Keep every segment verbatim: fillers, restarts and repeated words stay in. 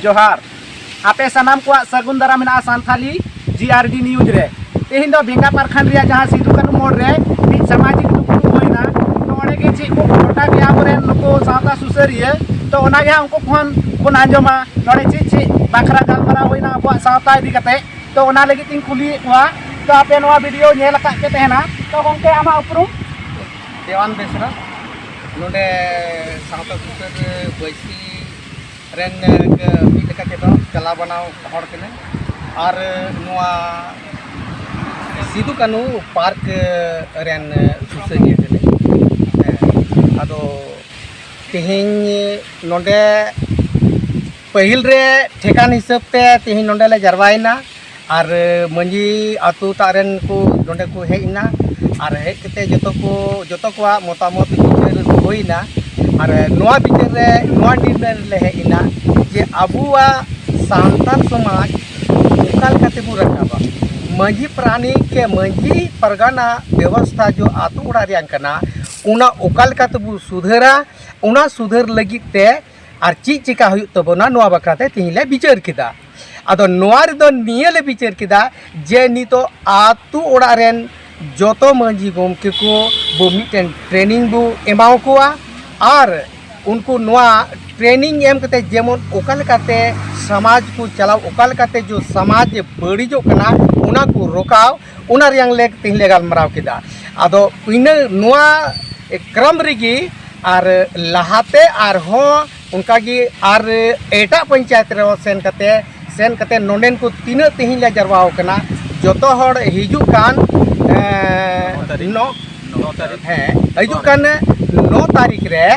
ᱡᱚᱦᱟᱨ᱾ ᱟᱯᱮ ᱥᱟᱱᱟᱢ ᱠᱚᱣᱟᱜ ᱥᱟᱹᱜᱩᱱ ᱫᱟᱨᱟᱢ ᱢᱮᱱᱟᱜᱼᱟ ᱥᱟᱱᱛᱷᱟᱞᱤ ᱡᱤ ᱟᱨ ᱰᱤ ᱱᱤᱭᱩᱡᱽ ᱨᱮ᱾ ᱛᱮᱦᱮᱧ ᱫᱚ ᱵᱮᱸᱜᱟ ᱯᱟᱨᱠᱷᱟᱱ ᱨᱮᱭᱟᱜ ᱡᱟᱦᱟᱸ ᱥᱤᱫᱩ ᱠᱟᱹᱱᱦᱩ ᱢᱳᱲ ᱨᱮ ᱢᱤᱫ ᱥᱟᱢᱟᱡᱤᱠ ᱫᱩᱯᱲᱩᱵ ᱦᱩᱭᱱᱟ, ᱛᱚ ᱚᱸᱰᱮ ᱜᱮ ᱪᱮᱫ ᱠᱚ ᱜᱚᱴᱟ ᱠᱮᱜᱼᱟ ᱟᱵᱚᱨᱮᱱ ᱱᱩᱠᱩ ᱥᱟᱶᱛᱟ ᱥᱩᱥᱟᱹᱨᱤᱭᱟᱹ, ᱛᱚ ᱚᱱᱟᱜᱮ ᱦᱟᱸᱜ ᱩᱱᱠᱩ ᱠᱷᱚᱱ ᱵᱚᱱ ᱟᱸᱡᱚᱢᱟ ᱱᱚᱰᱮ ᱪᱮᱫ ᱪᱮᱫ ᱵᱟᱠᱷᱨᱟ ᱜᱟᱞᱢᱟᱨᱟᱣ ᱦᱩᱭᱱᱟ ᱟᱵᱚᱣᱟᱜ ᱥᱟᱶᱛᱟ ᱤᱫᱤ ᱠᱟᱛᱮ᱾ ᱛᱚ ᱚᱱᱟ ᱞᱟᱹᱜᱤᱫ ᱛᱤᱧ ᱠᱩᱞᱤᱭᱮᱫ ᱠᱚᱣᱟ, ᱛᱚ ᱟᱯᱮ ᱱᱚᱣᱟ ᱵᱷᱤᱰᱤᱭᱳ ᱧᱮᱞ ᱟᱠᱟᱫ ᱯᱮ ᱛᱟᱦᱮᱱᱟ, ᱛᱚ ᱜᱚᱢᱠᱮ ᱟᱢᱟᱜ ᱩᱯᱨᱩᱢ? ᱫᱮᱣᱟᱱ ᱵᱮᱥᱨᱟ, ᱱᱚᱰᱮ ᱥᱟᱶᱛᱟ ᱥᱩᱥᱟᱹᱨ ᱵᱟᱹᱭᱥᱤ ᱨᱮᱱ ᱢᱤᱫ ᱞᱮᱠᱟ ᱛᱮᱫᱚ ᱪᱟᱞᱟᱣ ᱵᱟᱱᱟᱣ ᱦᱚᱲ ᱠᱟᱹᱱᱟᱹᱧ᱾ ᱟᱨ ᱱᱚᱣᱟ ᱥᱤᱫᱩ ᱠᱟᱹᱱᱦᱩ ᱯᱟᱨᱠ ᱨᱮᱱ ᱥᱩᱥᱟᱹᱨᱤᱭᱟᱹ ᱠᱟᱹᱱᱟᱹᱧ᱾ ᱦᱮᱸ, ᱟᱫᱚ ᱛᱮᱦᱮᱧ ᱱᱚᱰᱮ ᱯᱟᱹᱦᱤᱞ ᱨᱮ ᱴᱷᱮᱠᱟᱱ ᱦᱤᱥᱟᱹᱵ ᱛᱮ ᱛᱮᱦᱮᱧ ᱱᱚᱰᱮ ᱞᱮ ᱡᱟᱨᱣᱟᱭᱮᱱᱟ᱾ ᱟᱨ ᱢᱟᱹᱡᱷᱤ ᱟᱹᱛᱩ ᱛᱟᱜ ᱨᱮᱱ ᱠᱚ ᱱᱚᱰᱮ ᱠᱚ ᱦᱮᱡ ᱮᱱᱟ᱾ ᱟᱨ ᱦᱮᱡ ᱠᱟᱛᱮ ᱡᱚᱛᱚ ᱠᱚ, ᱡᱚᱛᱚ ᱠᱚᱣᱟᱜ ᱢᱚᱛᱟᱢᱚᱛ ᱵᱤᱪᱟᱹᱨ ᱦᱩᱭᱱᱟ᱾ ᱟᱨ ᱱᱚᱣᱟ ᱵᱤᱪᱟᱹᱨ ᱨᱮ ᱱᱚᱣᱟ ᱱᱤᱨᱱᱚᱭ ᱨᱮᱞᱮ ᱦᱮᱡ ᱮᱱᱟ ᱡᱮ ᱟᱵᱚᱣᱟᱜ ᱥᱟᱱᱛᱟᱲ ᱥᱚᱢᱟᱡᱽ ᱚᱠᱟ ᱞᱮᱠᱟ ᱛᱮᱵᱚᱱ ᱨᱟᱠᱟᱵᱟ, ᱢᱟᱹᱡᱷᱤ ᱯᱟᱨᱟᱱᱤᱠ ᱥᱮ ᱢᱟᱹᱡᱷᱤ ᱯᱟᱨᱜᱟᱱᱟ ᱵᱮᱵᱚᱥᱛᱷᱟ ᱡᱚ ᱟᱹᱛᱩ ᱚᱲᱟᱜ ᱨᱮᱭᱟᱜ ᱠᱟᱱᱟ, ᱚᱱᱟ ᱚᱠᱟ ᱞᱮᱠᱟ ᱛᱮᱵᱚᱱ ᱥᱩᱫᱷᱟᱹᱨᱟ, ᱚᱱᱟ ᱥᱩᱫᱷᱟᱹᱨ ᱞᱟᱹᱜᱤᱫ ᱛᱮ ᱟᱨ ᱪᱮᱫ ᱪᱮᱠᱟ ᱦᱩᱭᱩᱜ ᱛᱟᱵᱚᱱᱟ, ᱱᱚᱣᱟ ᱵᱟᱠᱷᱨᱟ ᱛᱮ ᱛᱮᱦᱮᱧ ᱞᱮ ᱵᱤᱪᱟᱹᱨ ᱠᱮᱫᱟ᱾ ᱟᱫᱚ ᱱᱚᱣᱟ ᱨᱮᱫᱚ ᱱᱤᱭᱟᱹ ᱞᱮ ᱵᱤᱪᱟᱹᱨ ᱠᱮᱫᱟ ᱡᱮ ᱱᱤᱛᱚᱜ ᱟᱹᱛᱩ ᱚᱲᱟᱜ ᱨᱮᱱ ᱡᱚᱛᱚ ᱢᱟᱹᱡᱷᱤ ᱜᱚᱢᱠᱮ ᱠᱚ ᱵᱚ ᱢᱤᱫᱴᱮᱱ ᱴᱨᱮᱱᱤᱝ ᱵᱚ ᱮᱢᱟᱣ ᱠᱚᱣᱟ᱾ ᱟᱨ ᱩᱱᱠᱩ ᱱᱚᱣᱟ ᱴᱨᱮᱱᱤᱝ ᱮᱢ ᱠᱟᱛᱮ ᱡᱮᱢᱚᱱ ᱚᱠᱟ ᱞᱮᱠᱟᱛᱮ ᱥᱚᱢᱟᱡᱽ ᱠᱚ ᱪᱟᱞᱟᱣ, ᱚᱠᱟ ᱞᱮᱠᱟᱛᱮ ᱡᱚ ᱥᱚᱢᱟᱡᱽ ᱵᱟᱹᱲᱤᱡᱚᱜ ᱠᱟᱱᱟ, ᱚᱱᱟ ᱠᱚ ᱨᱚᱠᱟᱣ, ᱚᱱᱟ ᱨᱮᱭᱟᱝ ᱞᱮ ᱛᱮᱦᱮᱧ ᱞᱮ ᱜᱟᱞᱢᱟᱨᱟᱣ ᱠᱮᱫᱟ᱾ ᱟᱫᱚ ᱤᱱᱟᱹ ᱱᱚᱣᱟ ᱠᱨᱚᱢ ᱨᱮᱜᱮ ᱟᱨ ᱞᱟᱦᱟᱛᱮ ᱟᱨᱦᱚᱸ ᱚᱱᱠᱟᱜᱮ ᱟᱨ ᱮᱴᱟᱜ ᱯᱚᱧᱪᱟᱭᱮᱛ ᱨᱮᱦᱚᱸ ᱥᱮᱱ ᱠᱟᱛᱮ, ᱥᱮᱱ ᱠᱟᱛᱮ ᱱᱚᱰᱮᱱ ᱠᱚ ᱛᱤᱱᱟᱹᱜ ᱛᱮᱦᱮᱧ ᱞᱮ ᱡᱟᱨᱣᱟ ᱟᱠᱟᱱᱟ, ᱡᱚᱛᱚ ᱦᱚᱲ ᱦᱤᱡᱩᱜ ᱠᱟᱱ, ᱮᱸ, ᱱᱚ ᱛᱟᱹᱨᱤᱠᱷ᱾ ᱱᱚ, ᱱᱚ ᱛᱟᱹᱨᱤᱠᱷ᱾ ᱦᱮᱸ, ᱦᱤᱡᱩᱜ ᱠᱟᱱ ᱱᱚ ᱛᱟᱹᱨᱤᱠᱷ ᱨᱮ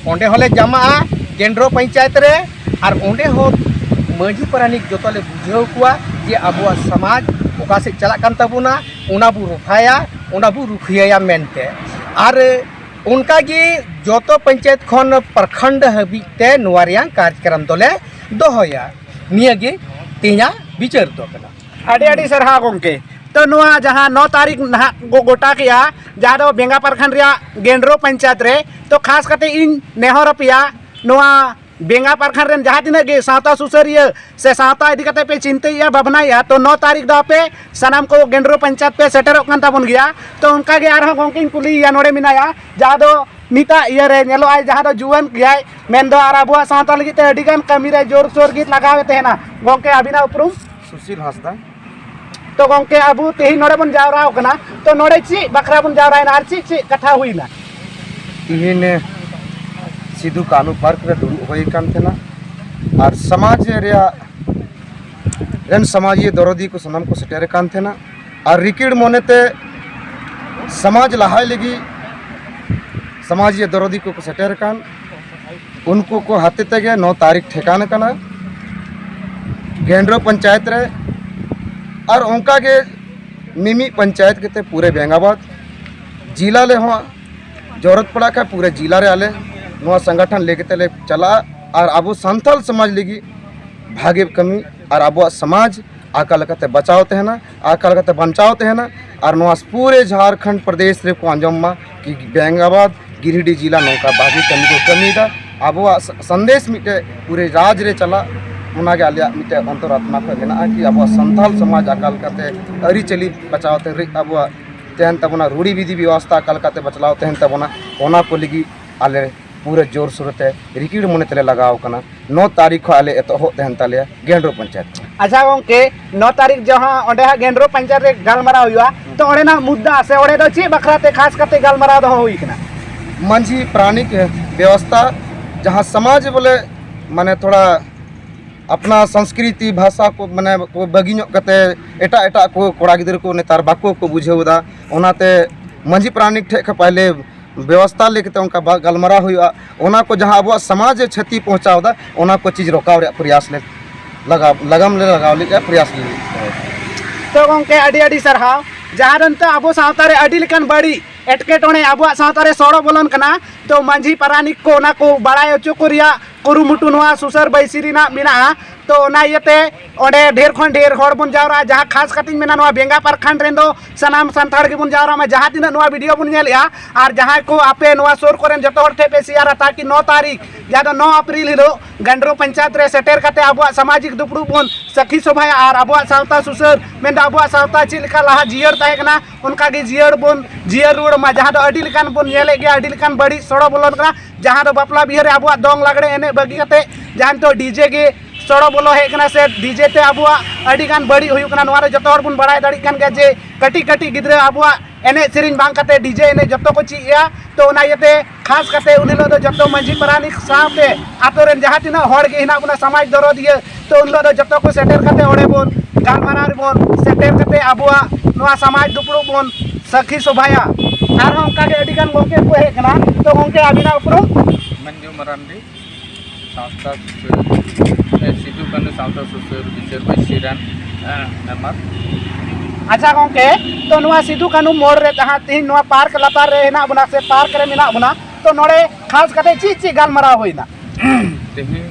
ᱚᱸᱰᱮ ᱦᱚᱸᱞᱮ ᱡᱟᱢᱟᱜᱼᱟ ᱠᱮᱱᱫᱨᱚ ᱯᱚᱧᱪᱟᱭᱮᱛ ᱨᱮ᱾ ᱟᱨ ᱚᱸᱰᱮ ᱦᱚᱸ ᱢᱟᱹᱡᱷᱤ ᱯᱟᱨᱟᱱᱤᱠ ᱡᱚᱛᱚ ᱞᱮ ᱵᱩᱡᱷᱟᱹᱣ ᱠᱚᱣᱟ ᱡᱮ ᱟᱵᱚᱣᱟᱜ ᱥᱚᱢᱟᱡᱽ ᱚᱠᱟ ᱥᱮᱫ ᱪᱟᱞᱟᱜ ᱠᱟᱱ ᱛᱟᱵᱚᱱᱟ, ᱚᱱᱟ ᱵᱚ ᱨᱚᱯᱷᱟᱭᱟ, ᱚᱱᱟ ᱵᱚ ᱨᱩᱠᱷᱤᱭᱟᱹᱭᱟ ᱢᱮᱱᱛᱮ᱾ ᱟᱨ ᱚᱱᱠᱟᱜᱮ ᱡᱚᱛᱚ ᱯᱚᱧᱪᱟᱭᱮᱛ ᱠᱷᱚᱱ ᱯᱨᱚᱠᱷᱚᱸᱰ ᱦᱟᱹᱵᱤᱡ ᱛᱮ ᱱᱚᱣᱟ ᱨᱮᱭᱟᱜ ᱠᱟᱨᱡᱚᱠᱨᱚᱢ ᱫᱚᱞᱮ ᱫᱚᱦᱚᱭᱟ᱾ ᱱᱤᱭᱟᱹᱜᱮ ᱛᱮᱦᱮᱧᱟᱜ ᱵᱤᱪᱟᱹᱨ ᱫᱚ ᱠᱟᱱᱟ᱾ ᱟᱹᱰᱤ ᱟᱹᱰᱤ ᱥᱟᱨᱦᱟᱣ ᱜᱚᱢᱠᱮ᱾ ᱛᱚ ᱱᱚᱣᱟ ᱡᱟᱦᱟᱸ ᱱᱚ ᱛᱟᱹᱨᱤᱠᱷ ᱱᱟᱦᱟᱜ ᱠᱚ ᱜᱚᱴᱟ ᱠᱮᱜᱼᱟ, ᱡᱟᱦᱟᱸ ᱫᱚ ᱵᱮᱸᱜᱟ ᱯᱟᱨᱠᱷᱟᱱ ᱨᱮᱭᱟᱜ ᱜᱮᱱᱰᱨᱳ ᱯᱚᱧᱪᱟᱭᱮᱛ ᱨᱮ, ᱛᱚ ᱠᱷᱟᱥ ᱠᱟᱛᱮ ᱤᱧ ᱱᱮᱦᱚᱨ ᱟᱯᱮᱭᱟ, ᱱᱚᱣᱟ ᱵᱮᱸᱜᱟ ᱯᱟᱨᱠᱷᱟᱱ ᱨᱮᱱ ᱡᱟᱦᱟᱸ ᱛᱤᱱᱟᱹᱜ ᱜᱮ ᱥᱟᱶᱛᱟ ᱥᱩᱥᱟᱹᱨᱤᱭᱟᱹ ᱥᱮ ᱥᱟᱶᱛᱟ ᱤᱫᱤ ᱠᱟᱛᱮ ᱯᱮ ᱪᱤᱱᱛᱟᱹᱭᱮᱫᱼᱟ, ᱵᱷᱟᱵᱽᱱᱟᱭᱮᱫᱼᱟ, ᱛᱚ ᱱᱚ ᱛᱟᱹᱨᱤᱠᱷ ᱫᱚ ᱟᱯᱮ ᱥᱟᱱᱟᱢ ᱠᱚ ᱜᱮᱱᱰᱨᱳ ᱯᱚᱧᱪᱟᱭᱮᱛ ᱯᱮ ᱥᱮᱴᱮᱨᱚᱜ ᱠᱟᱱ ᱛᱟᱵᱚᱱ ᱜᱮᱭᱟ᱾ ᱛᱚ ᱚᱱᱠᱟ ᱜᱮ ᱟᱨᱦᱚᱸ ᱜᱚᱢᱠᱮᱧ ᱠᱩᱞᱤᱭᱮᱭᱟ, ᱱᱚᱰᱮ ᱢᱮᱱᱟᱭᱟ, ᱡᱟᱦᱟᱸ ᱫᱚ ᱱᱤᱛᱟᱜ ᱤᱭᱟᱹ ᱨᱮ ᱧᱮᱞᱚᱜᱼᱟᱭ, ᱡᱟᱦᱟᱸ ᱫᱚ ᱡᱩᱣᱟᱹᱱ ᱜᱮᱭᱟᱭ, ᱢᱮᱱᱫᱚ ᱟᱨ ᱟᱵᱚᱣᱟᱜ ᱥᱟᱶᱛᱟ ᱞᱟᱹᱜᱤᱫ ᱛᱮ ᱟᱹᱰᱤ ᱜᱟᱱ ᱠᱟᱹᱢᱤ ᱨᱮ ᱡᱳᱨᱥᱳᱨ ᱜᱮ ᱞᱟᱜᱟᱣᱮ ᱛᱟᱦᱮᱱᱟ᱾ ᱜᱚᱢᱠᱮ, ᱟᱹᱵᱤᱱᱟᱜ ᱩᱯᱨᱩᱢ? ᱥᱩᱥᱤᱞ ᱦᱟᱸᱥᱫᱟ᱾ ᱛᱚ ᱜᱚᱢᱠᱮ, ᱟᱵᱚ ᱛᱮᱦᱮᱧ ᱱᱚᱰᱮ ᱵᱚᱱ ᱡᱟᱣᱨᱟ ᱟᱠᱟᱱᱟ, ᱛᱚ ᱱᱚᱰᱮ ᱪᱮᱫ ᱵᱟᱠᱷᱨᱟ ᱵᱚᱱ ᱡᱟᱣᱨᱟᱭᱮᱱᱟ ᱟᱨ ᱪᱮᱫ ᱪᱮᱫ ᱠᱟᱛᱷᱟ ᱦᱩᱭᱱᱟ? ᱛᱤᱦᱤᱧ ᱥᱤᱫᱩ ᱠᱟᱹᱱᱦᱩ ᱯᱟᱨᱠ ᱨᱮ ᱫᱩᱲᱩᱵ ᱦᱩᱭ ᱟᱠᱟᱱ ᱛᱟᱦᱮᱱᱟ ᱟᱨ ᱥᱚᱢᱟᱡᱽ ᱨᱮᱭᱟᱜ ᱨᱮᱱ ᱥᱚᱢᱟᱡᱤᱭᱟᱹ ᱫᱚᱨᱚᱫᱤ ᱠᱚ ᱥᱟᱱᱟᱢ ᱠᱚ ᱥᱮᱴᱮᱨ ᱟᱠᱟᱱ ᱛᱟᱦᱮᱱᱟ ᱟᱨ ᱨᱤᱠᱤᱲ ᱢᱚᱱᱮᱛᱮ ᱥᱚᱢᱟᱡᱽ ᱞᱟᱦᱟᱭ ᱞᱟᱹᱜᱤᱫ ᱥᱚᱢᱟᱡᱤᱭᱟᱹ ᱫᱚᱨᱚᱫᱤ ᱠᱚᱠᱚ ᱥᱮᱴᱮᱨ ᱟᱠᱟᱱ, ᱩᱱᱠᱩ ᱠᱚ ᱦᱟᱛᱮ ᱛᱮᱜᱮ ᱱᱚ ᱛᱟᱹᱨᱤᱠᱷ ᱴᱷᱮᱠᱟᱱ ᱠᱟᱱᱟ ᱜᱮᱱᱰᱨᱳ ᱯᱚᱧᱪᱟᱭᱮᱛ ᱨᱮ᱾ ᱟᱨ ᱚᱱᱠᱟ ᱜᱮ ᱢᱤᱢᱤᱫ ᱯᱚᱧᱪᱟᱭᱮᱛ ᱠᱟᱛᱮ ᱯᱩᱨᱟᱹ ᱵᱮᱝᱜᱟᱵᱟᱫᱽ ᱡᱤᱞᱟ ᱨᱮᱦᱚᱸ ᱡᱚᱨᱩᱨᱟᱛ ᱯᱟᱲᱟᱜ ᱠᱷᱟᱱ ᱯᱩᱨᱟᱹ ᱡᱤᱞᱟ ᱨᱮ ᱟᱞᱮ ᱱᱚᱣᱟ ᱥᱚᱝᱜᱚᱴᱷᱚᱱ ᱞᱟᱹᱭ ᱠᱟᱛᱮ ᱞᱮ ᱪᱟᱞᱟᱜᱼᱟ᱾ ᱟᱨ ᱟᱵᱚ ᱥᱟᱱᱛᱟᱞ ᱥᱚᱢᱟᱡᱽ ᱞᱟᱹᱜᱤᱫ ᱵᱷᱟᱜᱮ ᱠᱟᱹᱢᱤ ᱟᱨ ᱟᱵᱚᱣᱟᱜ ᱥᱚᱢᱟᱡᱽ ᱟᱠᱟ ᱞᱮᱠᱟᱛᱮ ᱵᱟᱪᱟᱣ ᱛᱟᱦᱮᱱᱟ, ᱟᱠᱟ ᱞᱮᱠᱟᱛᱮ ᱵᱟᱧᱪᱟᱣ ᱛᱟᱦᱮᱱᱟ, ᱟᱨ ᱱᱚᱣᱟ ᱯᱩᱨᱟᱹ ᱡᱷᱟᱲᱠᱷᱚᱸᱰ ᱯᱨᱚᱫᱮᱥ ᱨᱮᱠᱚ ᱟᱸᱡᱚᱢ ᱢᱟ ᱠᱤ ᱵᱮᱝᱜᱟᱵᱟᱫᱽ ᱜᱤᱨᱤᱰᱤ ᱡᱤᱞᱟ ᱱᱚᱝᱠᱟ ᱵᱷᱟᱜᱮ ᱠᱟᱹᱢᱤ ᱠᱚ ᱠᱟᱹᱢᱤᱭᱮᱫᱟ᱾ ᱟᱵᱚᱣᱟᱜ ᱥ-, ᱥᱚᱱᱫᱮᱥ ᱢᱤᱫᱴᱮᱡ ᱯᱩᱨᱟᱹ ᱨᱟᱡᱽ ᱨᱮ ᱪᱟᱞᱟᱜ, ᱚᱱᱟᱜᱮ ᱟᱞᱮᱭᱟᱜ ᱢᱤᱫᱴᱮᱡ ᱚᱱᱛᱚᱨ ᱟᱛᱢᱟ ᱠᱷᱚᱱ ᱢᱮᱱᱟᱜᱼᱟ ᱠᱤ ᱟᱵᱚᱣᱟᱜ ᱥᱟᱱᱛᱟᱞ ᱥᱚᱢᱟᱡᱽ ᱟᱠᱟ ᱞᱮᱠᱟᱛᱮ ᱟᱹᱨᱤᱪᱟᱹᱞᱤ ᱵᱟᱪᱟᱣ ᱛᱮ ᱨᱮ-, ᱟᱵᱚᱣᱟᱜ ᱛᱟᱦᱮᱱ ᱛᱟᱵᱚᱱᱟ, ᱨᱩᱲᱤ ᱵᱤᱫᱷᱤ ᱵᱮᱵᱚᱥᱛᱷᱟ ᱟᱠᱟ ᱞᱮᱠᱟᱛᱮ ᱵᱟᱪᱞᱟᱣ ᱛᱟᱦᱮᱱ ᱛᱟᱵᱚᱱᱟ, ᱚᱱᱟ ᱠᱚ ᱞᱟᱹᱜᱤᱫ ᱟᱞᱮ ᱯᱩᱨᱟᱹ ᱡᱳᱨ ᱥᱳᱨ ᱛᱮ ᱨᱤᱠᱤᱲ ᱢᱚᱱᱮ ᱛᱮᱞᱮ ᱞᱟᱜᱟᱣ ᱠᱟᱱᱟ᱾ ᱱᱚ ᱛᱟᱹᱨᱤᱠᱷ ᱠᱷᱚᱱ ᱟᱞᱮ ᱮᱛᱚᱦᱚᱵ ᱛᱟᱦᱮᱱ ᱛᱟᱞᱮᱭᱟ ᱜᱮᱱᱰᱨᱳ ᱯᱚᱧᱪᱟᱭᱮᱛ᱾ ᱟᱪᱪᱷᱟ ᱜᱚᱝᱠᱮ, ᱱᱚ ᱛᱟᱹᱨᱤᱠᱷ ᱡᱟᱦᱟᱸ ᱚᱸᱰᱮ ᱦᱟᱸᱜ ᱜᱮᱱᱰᱨᱳ ᱯᱚᱧᱪᱟᱭᱮᱛ ᱨᱮ ᱜᱟᱞᱢᱟᱨᱟᱣ ᱦᱩᱭᱩᱜᱼᱟ, ᱛᱚ ᱚᱸᱰᱮᱱᱟᱜ ᱢᱩᱫᱽᱫᱟ ᱥᱮ ᱚᱸᱰᱮ ᱫᱚ ᱪᱮᱫ ᱵᱟᱠᱷᱨᱟ ᱛᱮ ᱠᱷᱟᱥ ᱠᱟᱛᱮ ᱜᱟᱞᱢᱟᱨᱟᱣ ᱫᱚᱦᱚ ᱦᱩᱭ ᱠᱟᱱᱟ? ᱢᱟᱹᱡᱷᱤ ᱯᱟᱨᱟᱱᱤᱠ ᱵᱮᱵᱚᱥᱛᱷᱟ, ᱡᱟᱦᱟᱸ ᱥᱚᱢᱟᱡᱽ ᱵᱚᱞᱮ ᱢᱟᱱᱮ ᱛᱷᱚᱲᱟ ᱟᱯᱱᱟ ᱥᱚᱝᱥᱠᱨᱤᱛᱤ ᱵᱷᱟᱥᱟ ᱠᱚ ᱢᱟᱱᱮ ᱠᱚ ᱵᱟᱹᱜᱤ ᱧᱚᱜ ᱠᱟᱛᱮ ᱮᱴᱟᱜ ᱮᱴᱟᱜ ᱠᱚ ᱠᱚᱲᱟ ᱜᱤᱫᱽᱨᱟᱹ ᱠᱚ ᱱᱮᱛᱟᱨ ᱵᱟᱠᱚ ᱠᱚ ᱵᱩᱡᱷᱟᱹᱣ ᱮᱫᱟ᱾ ᱚᱱᱟᱛᱮ ᱢᱟᱹᱡᱷᱤ ᱯᱟᱨᱟᱱᱤᱠ ᱴᱷᱮᱡ ᱠᱷᱚᱱ ᱯᱟᱦᱞᱮ ᱵᱮᱵᱚᱥᱛᱷᱟ ᱞᱟᱹᱭ ᱠᱟᱛᱮ ᱚᱱᱠᱟ ᱵᱟ-, ᱜᱟᱞᱢᱟᱨᱟᱣ ᱦᱩᱭᱩᱜᱼᱟ᱾ ᱚᱱᱟ ᱠᱚ ᱡᱟᱦᱟᱸ ᱟᱵᱚᱣᱟᱜ ᱥᱚᱢᱟᱡᱽ ᱨᱮ ᱪᱷᱟᱹᱛᱤ ᱯᱚᱦᱪᱟᱣ ᱮᱫᱟ, ᱚᱱᱟ ᱠᱚ ᱪᱤᱡᱽ ᱨᱚᱠᱟᱣ ᱨᱮᱭᱟᱜ ᱯᱨᱚᱭᱟᱥ ᱞᱮ ᱞᱟᱜᱟᱣ, ᱞᱟᱜᱟᱢ ᱞᱮ ᱞᱟᱜᱟᱣ ᱞᱮᱫᱼᱟ, ᱯᱨᱚᱭᱟᱥ ᱞᱮ᱾ ᱛᱚ ᱜᱚᱝᱠᱮ, ᱟᱹᱰᱤ ᱟᱹᱰᱤ ᱥᱟᱨᱦᱟᱣ᱾ ᱡᱟᱦᱟᱸ ᱫᱚ ᱱᱤᱛᱚᱜ ᱟᱵᱚ ᱥᱟᱶᱛᱟ ᱨᱮ ᱟᱹᱰᱤ ᱞᱮᱠᱟᱱ ᱵᱟᱹᱲᱤᱡ ᱮᱴᱠᱮᱴᱚᱬᱮ ᱟᱵᱚᱣᱟᱜ ᱥᱟᱶᱛᱟ ᱨᱮ ᱥᱚᱲᱚ ᱵᱚᱞᱚᱱ ᱠᱟᱱᱟ, ᱛᱚ ᱢᱟᱹᱡᱷᱤ ᱯᱟᱨᱟᱱᱤᱠ ᱠᱚ ᱚᱱᱟ ᱠᱚ ᱵᱟᱲᱟᱭ ᱦᱚᱪᱚ ᱠᱚ ᱨᱮᱭᱟᱜ ᱠᱩᱨᱩᱢᱩᱴᱩ ᱱᱚᱣᱟ ᱥᱩᱥᱟᱹᱨ ᱵᱟᱹᱭᱥᱤ ᱨᱮᱱᱟᱜ ᱢᱮᱱᱟᱜᱼᱟ᱾ ᱛᱚ ᱚᱱᱟ ᱤᱭᱟᱹᱛᱮ ᱚᱸᱰᱮ ᱰᱷᱮᱨ ᱠᱷᱚᱱ ᱰᱷᱮᱨ ᱦᱚᱲ ᱵᱚᱱ ᱡᱟᱣᱨᱟᱜᱼᱟ, ᱡᱟᱦᱟᱸ ᱠᱷᱟᱥ ᱠᱟᱛᱮᱧ ᱢᱮᱱᱟ ᱱᱚᱣᱟ ᱵᱮᱸᱜᱟ ᱯᱨᱚᱠᱷᱚᱸᱰ ᱨᱮᱱ ᱫᱚ ᱥᱟᱱᱟᱢ ᱥᱟᱱᱛᱟᱲ ᱜᱮᱵᱚᱱ ᱡᱟᱣᱨᱟᱜ ᱢᱟ, ᱡᱟᱦᱟᱸ ᱛᱤᱱᱟᱹᱜ ᱱᱚᱣᱟ ᱵᱷᱤᱰᱤᱭᱳ ᱵᱚᱱ ᱧᱮᱞᱮᱜᱼᱟ᱾ ᱟᱨ ᱡᱟᱦᱟᱸᱭ ᱠᱚ ᱟᱯᱮ ᱱᱚᱣᱟ ᱥᱩᱨ ᱠᱚᱨᱮᱱ ᱡᱚᱛᱚ ᱦᱚᱲ ᱴᱷᱮᱱ ᱯᱮ ᱥᱮᱭᱟᱨᱟ, ᱛᱟᱠᱤ ᱱᱚ ᱛᱟᱹᱨᱤᱠᱷ ᱡᱟᱦᱟᱸ ᱫᱚ ᱱᱚ ᱮᱯᱨᱤᱞ ᱦᱤᱞᱳᱜ ᱜᱟᱸᱰᱨᱳ ᱯᱚᱧᱪᱟᱭᱮᱛ ᱨᱮ ᱥᱮᱴᱮᱨ ᱠᱟᱛᱮ ᱟᱵᱚᱣᱟᱜ ᱥᱟᱢᱟᱡᱤᱠ ᱫᱩᱯᱲᱩᱵ ᱵᱚᱱ ᱥᱟᱹᱠᱷᱤ ᱥᱚᱵᱷᱟᱭᱟ ᱟᱨ ᱟᱵᱚᱣᱟᱜ ᱥᱟᱶᱛᱟ ᱥᱩᱥᱟᱹᱨ, ᱢᱮᱱᱫᱚ ᱟᱵᱚᱣᱟᱜ ᱥᱟᱶᱛᱟ ᱪᱮᱫ ᱞᱮᱠᱟ ᱞᱟᱦᱟ ᱡᱤᱭᱟᱹᱲ ᱛᱟᱦᱮᱸ ᱠᱟᱱᱟ, ᱚᱱᱠᱟ ᱜᱮ ᱡᱤᱭᱟᱹᱲ ᱵᱚᱱ ᱡᱤᱭᱟᱹᱲ ᱨᱩᱣᱟᱹᱲ ᱢᱟ᱾ ᱡᱟᱦᱟᱸ ᱫᱚ ᱟᱹᱰᱤ ᱞᱮᱠᱟᱱ ᱵᱚᱱ ᱧᱮᱞᱮᱫ ᱜᱮᱭᱟ, ᱟᱹᱰᱤ ᱞᱮᱠᱟᱱ ᱵᱟᱹᱲᱤᱡ ᱥᱚᱲᱚ ᱵᱚᱞᱚᱱ ᱠᱟᱱᱟ, ᱡᱟᱦᱟᱸ ᱫᱚ ᱵᱟᱯᱞᱟ ᱵᱤᱦᱟᱹ ᱨᱮ ᱟᱵᱚᱣᱟᱜ ᱫᱚᱝ ᱞᱟᱜᱽᱲᱮ ᱮᱱᱮᱡ ᱵᱟᱹᱜᱤ ᱠᱟᱛᱮ ᱡᱟᱦᱟᱸ ᱱᱤᱛᱚᱜ ᱰᱤᱡᱮ ᱜᱮ ᱥᱚᱲᱚ ᱵᱚᱞᱚ ᱦᱮᱡ ᱠᱟᱱᱟ, ᱥᱮ ᱰᱤᱡᱮ ᱛᱮ ᱟᱵᱚᱣᱟᱜ ᱟᱹᱰᱤ ᱜᱟᱱ ᱵᱟᱹᱲᱤᱡ ᱦᱩᱭᱩᱜ ᱠᱟᱱᱟ᱾ ᱱᱚᱣᱟ ᱨᱮ ᱡᱚᱛᱚ ᱦᱚᱲ ᱵᱚᱱ ᱵᱟᱲᱟᱭ ᱫᱟᱲᱮᱭᱟᱜ ᱠᱟᱱ ᱜᱮᱭᱟ ᱡᱮ ᱠᱟᱹᱴᱤᱡ ᱠᱟᱹᱴᱤᱡ ᱜᱤᱫᱽᱨᱟᱹ ᱟᱵᱚᱣᱟᱜ ᱮᱱᱮᱡ ᱥᱮᱨᱮᱧ ᱵᱟᱝ ᱠᱟᱛᱮ ᱰᱤᱡᱮ ᱮᱱᱮᱡ ᱡᱚᱛᱚ ᱠᱚ ᱪᱮᱫ ᱮᱜᱼᱟ᱾ ᱛᱚ ᱚᱱᱟ ᱤᱭᱟᱹᱛᱮ ᱠᱷᱟᱥ ᱠᱟᱛᱮ ᱩᱱ ᱦᱤᱞᱳᱜ ᱫᱚ ᱡᱚᱛᱚ ᱢᱟᱹᱡᱷᱤ ᱯᱟᱨᱟᱱᱤᱠ ᱥᱟᱶᱛᱮ ᱟᱛᱳ ᱨᱮᱱ ᱡᱟᱦᱟᱸ ᱛᱤᱱᱟᱹᱜ ᱦᱚᱲ ᱜᱮ ᱦᱮᱱᱟᱜ ᱵᱚᱱᱟ ᱥᱚᱢᱟᱡᱽ ᱫᱚᱨᱚᱫᱤᱭᱟᱹ, ᱛᱚ ᱩᱱ ᱦᱤᱞᱳᱜ ᱫᱚ ᱡᱚᱛᱚ ᱠᱚ ᱥᱮᱴᱮᱨ ᱠᱟᱛᱮ ᱚᱸᱰᱮ ᱵᱚᱱ ᱜᱟᱞᱢᱟᱨᱟᱣ ᱨᱮᱵᱚᱱ ᱥᱮᱴᱮᱨ ᱠᱟᱛᱮ ᱟᱵᱚᱣᱟᱜ ᱱᱚᱣᱟ ᱥᱚᱢᱟᱡᱽ ᱫᱩᱯᱲᱩᱵ ᱵᱚᱱ ᱥᱟᱹᱠᱷᱤ ᱥᱚᱵᱷᱟᱭᱟ᱾ ᱟᱨᱦᱚᱸ ᱚᱱᱠᱟ ᱜᱮ ᱟᱹᱰᱤ ᱜᱟᱱ ᱜᱚᱢᱠᱮ ᱠᱚ ᱦᱮᱡ ᱠᱟᱱᱟ᱾ ᱛᱚ ᱜᱚᱢᱠᱮ, ᱟᱹᱵᱤᱱᱟᱜ ᱩᱯᱨᱩᱢ? ᱢᱟᱹᱱᱡᱩ ᱢᱟᱨᱟᱱᱰᱤ, ᱥᱟᱶᱛᱟ ᱥᱩᱥᱟᱹᱨ, ᱮ, ᱥᱤᱫᱩ ᱠᱟᱹᱱᱦᱩ ᱥᱟᱶᱛᱟ ᱥᱩᱥᱟᱹᱨ ᱵᱤᱪᱟᱹᱨ ᱵᱟᱹᱭᱥᱤ ᱨᱮᱱ, ᱮ, ᱢᱮᱢᱵᱟᱨ᱾ ᱟᱪᱪᱷᱟ ᱜᱚᱢᱠᱮ, ᱛᱚ ᱱᱚᱣᱟ ᱥᱤᱫᱩ ᱠᱟᱹᱱᱦᱩ ᱢᱳᱲ ᱨᱮ ᱡᱟᱦᱟᱸ ᱛᱮᱦᱮᱧ ᱱᱚᱣᱟ ᱯᱟᱨᱠ ᱞᱟᱛᱟᱨ ᱨᱮ ᱦᱮᱱᱟᱜ ᱵᱚᱱᱟ ᱥᱮ ᱯᱟᱨᱠ ᱨᱮ ᱢᱮᱱᱟᱜ ᱵᱚᱱᱟ, ᱛᱚ ᱱᱚᱰᱮ ᱠᱷᱟᱥ ᱠᱟᱛᱮ ᱪᱮᱫ ᱪᱮᱫ ᱜᱟᱞᱢᱟᱨᱟᱣ ᱦᱩᱭᱱᱟ? ᱛᱮᱦᱮᱧ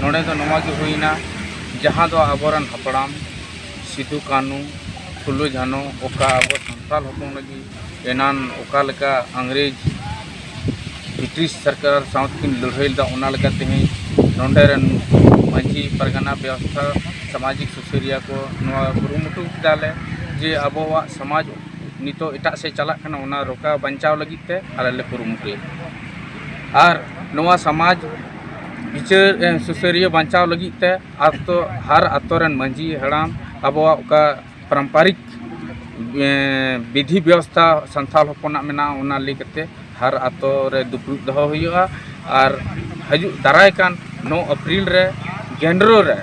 ᱱᱚᱰᱮ ᱫᱚ ᱱᱚᱣᱟ ᱜᱮ ᱦᱩᱭᱱᱟ, ᱡᱟᱦᱟᱸ ᱫᱚ ᱟᱵᱚᱨᱮᱱ ᱦᱟᱯᱲᱟᱢ ᱥᱤᱫᱩ ᱠᱟᱹᱱᱦᱩ, ᱯᱷᱩᱞᱳ ᱡᱷᱟᱱᱚ ᱚᱠᱟ ᱟᱵᱚ ᱥᱟᱱᱛᱟᱲ ᱦᱚᱯᱚᱱ ᱞᱟᱹᱜᱤᱫ ᱮᱱᱟᱱ ᱚᱠᱟ ᱞᱮᱠᱟ ᱤᱝᱨᱮᱡᱽ ᱵᱨᱤᱴᱤᱥ ᱥᱚᱨᱠᱟᱨ ᱥᱟᱶ ᱛᱮᱠᱤᱱ ᱞᱟᱹᱲᱦᱟᱹᱭ ᱞᱮᱫᱟ, ᱚᱱᱟ ᱞᱮᱠᱟ ᱛᱮᱦᱮᱧ ᱱᱚᱰᱮ ᱨᱮᱱ ᱢᱟᱹᱡᱷᱤ ᱯᱟᱨᱜᱟᱱᱟ ᱵᱮᱵᱚᱥᱛᱷᱟ, ᱥᱟᱢᱟᱡᱤᱠ ᱥᱩᱥᱟᱹᱨᱤᱭᱟᱹ ᱠᱚ ᱱᱚᱣᱟ ᱠᱩᱨᱩᱢᱩᱴᱩ ᱠᱮᱫᱟ ᱞᱮ ᱡᱮ ᱟᱵᱚᱣᱟᱜ ᱥᱚᱢᱟᱡᱽ ᱱᱤᱛᱚᱜ ᱮᱴᱟᱜ ᱥᱮᱫ ᱪᱟᱞᱟᱜ ᱠᱟᱱᱟ, ᱚᱱᱟ ᱨᱚᱠᱟ ᱵᱟᱧᱪᱟᱣ ᱞᱟᱹᱜᱤᱫ ᱛᱮ ᱟᱞᱮ ᱞᱮ ᱠᱩᱨᱩᱢᱩᱴᱩᱭᱟ᱾ ᱟᱨ ᱱᱚᱣᱟ ᱥᱚᱢᱟᱡᱽ ᱵᱤᱪᱟᱹᱨ, ᱮ, ᱥᱩᱥᱟᱹᱨᱤᱭᱟᱹ ᱵᱟᱧᱪᱟᱣ ᱞᱟᱹᱜᱤᱫ ᱛᱮ ᱟᱛᱳ, ᱦᱟᱨ ᱟᱛᱳ ᱨᱮᱱ ᱢᱟᱹᱡᱷᱤ ᱦᱟᱲᱟᱢ ᱟᱵᱚᱣᱟᱜ ᱚᱠᱟ ᱯᱟᱨᱚᱢᱯᱟᱨᱤᱠ, ᱮ, ᱵᱤᱫᱷᱤ ᱵᱮᱵᱚᱥᱛᱷᱟ ᱥᱟᱱᱛᱟᱲ ᱦᱚᱯᱚᱱᱟᱜ ᱢᱮᱱᱟᱜᱼᱟ, ᱚᱱᱟ ᱞᱟᱹᱭ ᱠᱟᱛᱮ ᱦᱟᱨ ᱟᱛᱳ ᱨᱮ ᱫᱩᱯᱲᱩᱵ ᱫᱚᱦᱚ ᱦᱩᱭᱩᱜᱼᱟ᱾ ᱟᱨ ᱦᱤᱡᱩᱜ ᱫᱟᱨᱟᱭ ᱠᱟᱱ ᱱᱚ ᱮᱯᱨᱤᱞ ᱨᱮ ᱜᱮᱱᱰᱨᱳ ᱨᱮ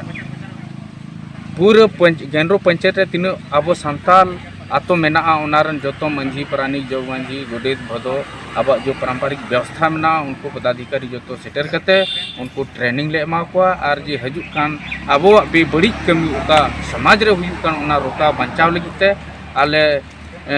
ᱯᱩᱨᱟᱹ ᱯᱚᱧᱪ-, ᱜᱮᱱᱰᱨᱳ ᱯᱚᱧᱪᱟᱭᱮᱛ ᱨᱮ ᱛᱤᱱᱟᱹᱜ ᱟᱵᱚ ᱥᱟᱱᱛᱟᱲ ᱟᱛᱳ ᱢᱮᱱᱟᱜᱼᱟ, ᱚᱱᱟ ᱨᱮᱱ ᱡᱚᱛᱚ ᱢᱟᱹᱡᱷᱤ, ᱯᱟᱨᱟᱱᱤᱠ, ᱡᱚᱜᱽ ᱢᱟᱹᱡᱷᱤ, ᱜᱚᱰᱮᱛ, ᱵᱷᱚᱫᱚ, ᱟᱵᱚᱣᱟᱜ ᱡᱚ ᱯᱟᱨᱚᱢᱯᱟᱨᱤᱠ ᱵᱮᱵᱚᱥᱛᱷᱟ ᱢᱮᱱᱟᱜᱼᱟ, ᱩᱱᱠᱩ ᱯᱚᱫᱟᱫᱷᱤᱠᱟᱨᱤ ᱡᱚᱛᱚ ᱥᱮᱴᱮᱨ ᱠᱟᱛᱮ ᱩᱱᱠᱩ ᱴᱨᱮᱱᱤᱝ ᱞᱮ ᱮᱢᱟ ᱠᱚᱣᱟ᱾ ᱟᱨ ᱡᱮ ᱦᱤᱡᱩᱜ ᱠᱟᱱ ᱟᱵᱚᱣᱟᱜ ᱵᱮᱵᱟᱹᱲᱤᱡ ᱠᱟᱹᱢᱤ ᱚᱠᱟ ᱥᱚᱢᱟᱡᱽ ᱨᱮ ᱦᱩᱭᱩᱜ ᱠᱟᱱ, ᱚᱱᱟ ᱨᱚᱠᱟ ᱵᱟᱧᱪᱟᱣ ᱞᱟᱹᱜᱤᱫ ᱛᱮ ᱟᱞᱮ, ᱮ,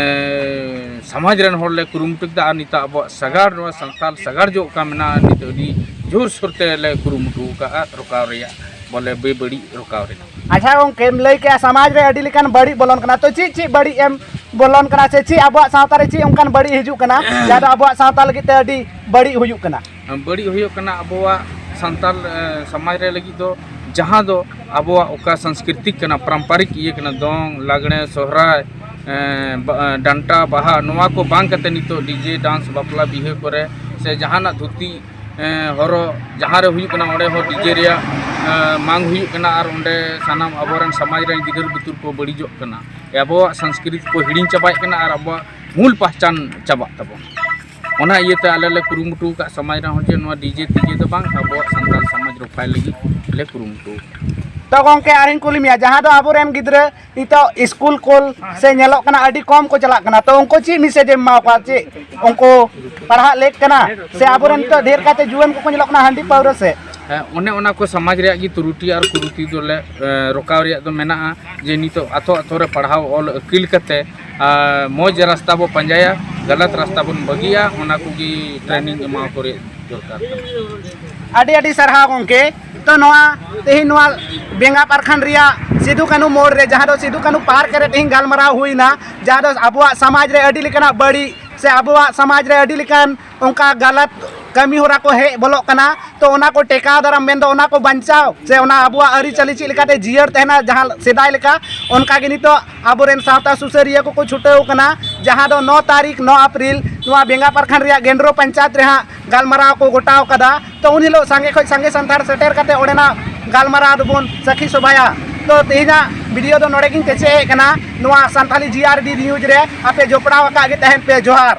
ᱥᱚᱢᱟᱡᱽ ᱨᱮᱱ ᱦᱚᱲ ᱞᱮ ᱠᱩᱨᱩᱢᱩᱴᱩ ᱠᱮᱫᱟ᱾ ᱟᱨ ᱱᱤᱛᱚᱜ ᱟᱵᱚᱣᱟᱜ ᱥᱟᱜᱟᱲ, ᱱᱚᱣᱟ ᱥᱟᱱᱛᱟᱲ ᱥᱟᱜᱟᱲ ᱡᱚ ᱚᱠᱟ ᱢᱮᱱᱟᱜᱼᱟ, ᱱᱤᱛᱚᱜ ᱟᱹᱰᱤ ᱡᱳᱨᱥᱳᱨ ᱛᱮ ᱞᱮ ᱠᱩᱨᱩᱢᱩᱴᱩ ᱟᱠᱟᱫᱼᱟ ᱨᱚᱠᱟᱣ ᱨᱮᱭᱟᱜ, ᱵᱚᱞᱮ ᱵᱮᱵᱟᱹᱲᱤᱡ ᱨᱚᱠᱟᱣ ᱨᱮᱱᱟᱜ᱾ ᱟᱪᱪᱷᱟ ᱜᱚᱢᱠᱮᱢ ᱞᱟᱹᱭ ᱠᱮᱜᱼᱟ ᱥᱚᱢᱟᱡᱽ ᱨᱮ ᱟᱹᱰᱤ ᱞᱮᱠᱟᱱ ᱵᱟᱹᱲᱤᱡ ᱵᱚᱞᱚᱱ ᱠᱟᱱᱟ, ᱛᱚ ᱪᱮᱫ ᱪᱮᱫ ᱵᱟᱹᱲᱤᱡ ᱮᱢ ᱵᱚᱞᱚᱱ ᱠᱟᱱᱟ ᱥᱮ ᱪᱮᱫ ᱟᱵᱚᱣᱟᱜ ᱥᱟᱶᱛᱟ ᱨᱮ ᱪᱮᱫ ᱚᱱᱠᱟᱱ ᱵᱟᱹᱲᱤᱡ ᱦᱤᱡᱩᱜ ᱠᱟᱱᱟ ᱡᱟᱦᱟᱸ ᱫᱚ ᱟᱵᱚᱣᱟᱜ ᱥᱟᱶᱛᱟ ᱞᱟᱹᱜᱤᱫ ᱛᱮ ᱟᱹᱰᱤ ᱵᱟᱹᱲᱤᱡ ᱦᱩᱭᱩᱜ ᱠᱟᱱᱟ? ᱵᱟᱹᱲᱤᱡ ᱦᱩᱭᱩᱜ ᱠᱟᱱᱟ ᱟᱵᱚᱣᱟᱜ ᱥᱟᱱᱛᱟᱞ, ᱮ, ᱥᱚᱢᱟᱡᱽ ᱨᱮ ᱞᱟᱹᱜᱤᱫ ᱫᱚ, ᱡᱟᱦᱟᱸ ᱫᱚ ᱟᱵᱚᱣᱟᱜ ᱚᱠᱟ ᱥᱚᱝᱥᱠᱨᱤᱛᱤᱠ ᱠᱟᱱᱟ, ᱯᱟᱨᱟᱢᱯᱟᱨᱤᱠ ᱤᱭᱟᱹ ᱠᱟᱱᱟ, ᱫᱚᱝ, ᱞᱟᱜᱽᱬᱮ, ᱥᱚᱦᱨᱟᱭ, ᱮ, ᱵᱟ-, ᱮ, ᱰᱟᱱᱴᱟ, ᱵᱟᱦᱟ, ᱱᱚᱣᱟ ᱠᱚ ᱵᱟᱝ ᱠᱟᱛᱮ ᱱᱤᱛᱚᱜ ᱰᱤᱡᱮ ᱰᱟᱱᱥ, ᱵᱟᱯᱞᱟ ᱵᱤᱦᱟᱹ ᱠᱚᱨᱮ ᱥᱮ ᱡᱟᱦᱟᱱᱟᱜ ᱫᱷᱩᱛᱤ, ᱮ, ᱦᱚᱨᱚᱜ ᱡᱟᱦᱟᱸ ᱨᱮ ᱦᱩᱭᱩᱜ ᱠᱟᱱᱟ, ᱚᱸᱰᱮ ᱦᱚᱸ ᱰᱤᱡᱮ ᱨᱮᱭᱟᱜ, ᱮ, ᱢᱟᱝ ᱦᱩᱭᱩᱜ ᱠᱟᱱᱟ ᱟᱨ ᱚᱸᱰᱮ ᱥᱟᱱᱟᱢ ᱟᱵᱚᱨᱮᱱ ᱥᱚᱢᱟᱡᱽ ᱨᱮᱱ ᱜᱤᱫᱟᱹᱨ ᱯᱤᱫᱟᱹᱨ ᱠᱚ ᱵᱟᱹᱲᱤᱡᱚᱜ ᱠᱟᱱᱟ᱾ ᱟᱵᱚᱣᱟᱜ ᱥᱚᱝᱥᱠᱨᱤᱛ ᱠᱚ ᱦᱤᱲᱤᱧ ᱪᱟᱵᱟᱭᱮᱫ ᱠᱟᱱᱟ ᱟᱨ ᱟᱵᱚᱣᱟᱜ ᱢᱩᱞ ᱯᱟᱦᱪᱟᱱ ᱪᱟᱵᱟᱜ ᱛᱟᱵᱚᱱᱟ᱾ ᱚᱱᱟ ᱤᱭᱟᱹᱛᱮ ᱟᱞᱮ ᱞᱮ ᱠᱩᱨᱩᱢᱩᱴᱩ ᱟᱠᱟᱫ ᱥᱚᱢᱟᱡᱽ ᱨᱮᱦᱚᱸ ᱡᱮ ᱱᱚᱣᱟ ᱰᱤᱡᱮ ᱛᱮᱜᱮ ᱫᱚ ᱵᱟᱝ, ᱟᱵᱚᱣᱟᱜ ᱥᱟᱱᱛᱟᱲ ᱥᱚᱢᱟᱡᱽ ᱨᱚᱯᱷᱟᱭ ᱞᱟᱹᱜᱤᱫ ᱞᱮ ᱠᱩᱨᱩᱢᱩᱴᱩ ᱟᱠᱟᱫᱼᱟ᱾ ᱛᱚ ᱜᱚᱢᱠᱮ, ᱟᱨᱤᱧ ᱠᱩᱞᱤ ᱢᱮᱭᱟ, ᱡᱟᱦᱟᱸ ᱫᱚ ᱟᱵᱚᱨᱮᱱ ᱜᱤᱫᱽᱨᱟᱹ ᱱᱤᱛᱚᱜ ᱥᱠᱩᱞ ᱠᱚᱞ ᱥᱮ ᱧᱮᱞᱚᱜ ᱠᱟᱱᱟ ᱟᱹᱰᱤ ᱠᱚᱢ ᱠᱚ ᱪᱟᱞᱟᱜ ᱠᱟᱱᱟ, ᱛᱚ ᱩᱱᱠᱩ ᱪᱮᱫ ᱢᱮᱥᱮᱡᱽ ᱮᱢ ᱮᱢᱟ ᱠᱚᱣᱟ? ᱪᱮᱫ ᱩᱱᱠᱩ ᱯᱟᱲᱦᱟᱜ ᱞᱮᱠ ᱠᱟᱱᱟ ᱥᱮ ᱟᱵᱚᱨᱮᱱ ᱱᱤᱛᱚᱜ ᱰᱷᱮᱨ ᱠᱟᱭᱛᱮ ᱡᱩᱣᱟᱹᱱ ᱠᱚᱠᱚ ᱧᱮᱞᱚᱜ ᱠᱟᱱᱟ ᱦᱟᱺᱰᱤ ᱯᱟᱹᱣᱨᱟᱹ ᱥᱮᱫ? ᱦᱮᱸ, ᱚᱱᱮ ᱚᱱᱟ ᱠᱚ ᱥᱚᱢᱟᱡᱽ ᱨᱮᱭᱟᱜ ᱜᱮ ᱛᱨᱩᱴᱤ ᱟᱨ ᱠᱩᱨᱩᱛᱤ ᱫᱚᱞᱮ, ᱮ, ᱨᱚᱠᱟᱣ ᱨᱮᱭᱟᱜ ᱫᱚ ᱢᱮᱱᱟᱜᱼᱟ, ᱡᱮ ᱱᱤᱛᱚᱜ ᱟᱛᱳ ᱟᱛᱳ ᱨᱮ ᱯᱟᱲᱦᱟᱣ ᱚᱞ ᱟᱹᱠᱤᱞ ᱠᱟᱛᱮ, ᱟᱨ ᱢᱚᱡᱽ ᱨᱟᱥᱛᱟ ᱵᱚ ᱯᱟᱸᱡᱟᱭᱟ, ᱜᱟᱞᱟᱛ ᱨᱟᱥᱛᱟ ᱵᱚᱱ ᱵᱟᱹᱜᱤᱭᱟ, ᱚᱱᱟ ᱠᱚᱜᱮ ᱴᱨᱮᱱᱤᱝ ᱮᱢᱟ ᱠᱚ ᱨᱮᱭᱟᱜ ᱫᱚᱨᱠᱟᱨ ᱠᱟᱱᱟ᱾ ᱟᱹᱰᱤ ᱟᱹᱰᱤ ᱥᱟᱨᱦᱟᱣ ᱜᱚᱢᱠᱮ᱾ ᱛᱚ ᱱᱚᱣᱟ ᱛᱮᱦᱮᱧ ᱱᱚᱣᱟ ᱵᱮᱸᱜᱟ ᱯᱟᱨᱠᱷᱟᱱ ᱨᱮᱭᱟᱜ ᱥᱤᱫᱩ ᱠᱟᱹᱱᱦᱩ ᱢᱳᱲ ᱨᱮ, ᱡᱟᱦᱟᱸ ᱫᱚ ᱥᱤᱫᱩ ᱠᱟᱹᱱᱦᱩ ᱯᱟᱨᱠ ᱨᱮ ᱛᱮᱦᱮᱧ ᱜᱟᱞᱢᱟᱨᱟᱣ ᱦᱩᱭᱱᱟ, ᱡᱟᱦᱟᱸ ᱫᱚ ᱟᱵᱚᱣᱟᱜ ᱥᱚᱢᱟᱡᱽ ᱨᱮ ᱟᱹᱰᱤ ᱞᱮᱠᱟᱱᱟᱜ ᱵᱟᱹᱲᱤᱡ ᱥᱮ ᱟᱵᱚᱣᱟᱜ ᱥᱚᱢᱟᱡᱽ ᱨᱮ ᱟᱹᱰᱤ ᱞᱮᱠᱟᱱ ᱚᱱᱠᱟ ᱜᱟᱞᱟᱛ ᱠᱟᱹᱢᱤ ᱦᱚᱨᱟ ᱠᱚ ᱦᱮᱡ ᱵᱚᱞᱚᱜ ᱠᱟᱱᱟ᱾ ᱛᱚ ᱚᱱᱟ ᱠᱚ ᱴᱮᱠᱟᱣ ᱫᱟᱨᱟᱢ ᱢᱮᱱᱫᱚ ᱚᱱᱟ ᱠᱚ ᱵᱟᱧᱪᱟᱣ ᱥᱮ ᱚᱱᱟ ᱟᱵᱚᱣᱟᱜ ᱟᱹᱨᱤᱪᱟᱹᱞᱤ ᱪᱮᱫ ᱞᱮᱠᱟᱛᱮ ᱡᱤᱭᱟᱹᱲ ᱛᱟᱦᱮᱱᱟ ᱡᱟᱦᱟᱸ ᱥᱮᱫᱟᱭ ᱞᱮᱠᱟ, ᱚᱱᱠᱟ ᱜᱮ ᱱᱤᱛᱚᱜ ᱟᱵᱚᱨᱮᱱ ᱥᱟᱶᱛᱟ ᱥᱩᱥᱟᱹᱨᱤᱭᱟᱹ ᱠᱚᱠᱚ ᱪᱷᱩᱴᱟᱹᱣ ᱠᱟᱱᱟ᱾ ᱡᱟᱦᱟᱸ ᱫᱚ ᱱᱚ ᱛᱟᱹᱨᱤᱠᱷ, ᱱᱚ ᱮᱯᱨᱤᱞ, ᱱᱚᱣᱟ ᱵᱮᱸᱜᱟ ᱯᱟᱨᱠᱷᱟᱱ ᱨᱮᱭᱟᱜ ᱜᱮᱱᱰᱨᱳ ᱯᱚᱧᱪᱟᱭᱮᱛ ᱨᱮ ᱦᱟᱸᱜ ᱜᱟᱞᱢᱟᱨᱟᱣ ᱠᱚ ᱜᱚᱴᱟᱣ ᱠᱟᱫᱟ᱾ ᱛᱚ ᱩᱱ ᱦᱤᱞᱳᱜ ᱥᱟᱸᱜᱮ ᱠᱷᱚᱱ ᱥᱟᱸᱜᱮ ᱥᱟᱱᱛᱟᱲ ᱥᱮᱴᱮᱨ ᱠᱟᱛᱮ ᱚᱸᱰᱮᱱᱟᱜ ᱜᱟᱞᱢᱟᱨᱟᱣ ᱫᱚᱵᱚᱱ ᱥᱟᱹᱠᱷᱤ ᱥᱚᱵᱷᱟᱭᱟ᱾ ᱛᱚ ᱛᱮᱦᱮᱧᱟᱜ ᱵᱷᱤᱰᱤᱭᱳ ᱫᱚ ᱱᱚᱰᱮ ᱜᱤᱧ ᱠᱮᱪᱮᱫ ᱮᱫ ᱠᱟᱱᱟ᱾ ᱱᱚᱣᱟ ᱥᱟᱱᱛᱷᱟᱞᱤ ᱡᱤ ᱟᱨ ᱰᱤ ᱱᱤᱭᱩᱡᱽ ᱨᱮ ᱟᱯᱮ ᱡᱚᱯᱲᱟᱣ ᱟᱠᱟᱫ ᱜᱮ ᱛᱟᱦᱮᱱ ᱯᱮ᱾ ᱡᱚᱦᱟᱨ᱾